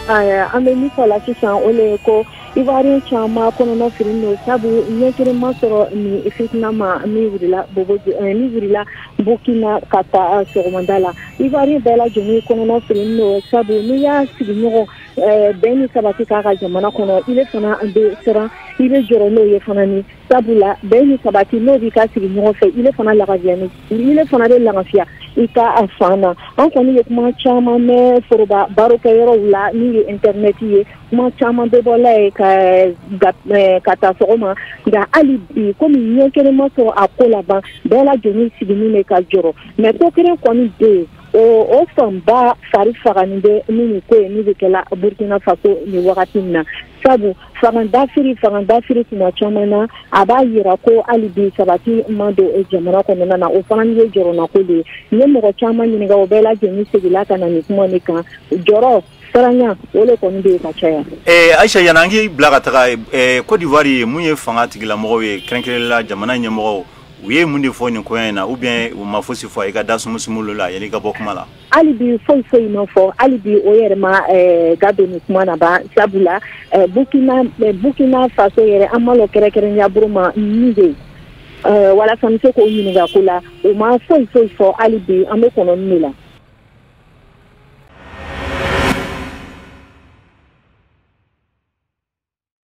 An bɛ min fɔ la sisan, o le ye ko Ivoirien caman kɔnɔna fili don, sabu ɲɛ kelen ma sɔrɔ nin fitina ma min wulila Bobo, min wulila Burkina ka taa sɔgɔmada la. Ivoirien bɛɛ lajɛlen kɔnɔna fili don, sabu n'i y'a sigiɲɔgɔn bɛn ni sabati k'a ka jamana kɔnɔ, i bɛ fana bɛ siran, i bɛ jɔrɔ n'o ye fana. Ni sabula bɛn ni sabati n'o b'i ka sigiɲɔgɔn fɛ, i bɛ fana lagafiya, i bɛ fana bɛ lafiya i ka fan na. An kɔni ye kuma caman mɛn foroba barokɛyɔrɔw la, min ye internet ye, kuma caman bɛ bɔla ye ka taa sɔgɔma. Nka hali bi, komi ɲɛ kelen ma sɔrɔ a ko laban, bɛɛ lajɛlen sigilen bɛ ka jɔrɔ. Mais ko kelen kɔni bɛ yen, o fanba fari faganin bɛ ni nin ko ye min bɛ kɛla Burkina Faso nin wagati in na, sabu fanga dafiri tuma caman na, a b'a yira ko hali bi sabati ma don jamana kɔnɔna na. O fana ye jɔrɔnako de ye. N ye mɔgɔ caman ɲininka, o bɛɛ lajɛlen seginna ka na nin kuma nin kan. Jɔrɔ, saranya, o de kɔni bɛ yen ka caya. Ayisa, yanni an k'i bila ka taga Côte d'Ivoire ye, mun ye fanga tigilamɔgɔw ye, kɛrɛnkɛrɛnnenya la jamana ɲɛmɔgɔw, u ye mun de fɔ nin koɲɛ in na, ou bien u ma fosi fɔ? I ka da sumusumu la yanni i ka bɔ kuma la. Hali bi, foyi foyi ma fɔ hali bi. O yɛrɛ ma ga don nin kuma na ban, sabula Burkina Faso yɛrɛ, an ma lɔ kɛrɛnkɛrɛnnenya bolo ma min bɛ yen walasa n bɛ se k'o ɲininka ko la, u ma foyi foyi fɔ hali bi. An bɛ kɔnɔni de la.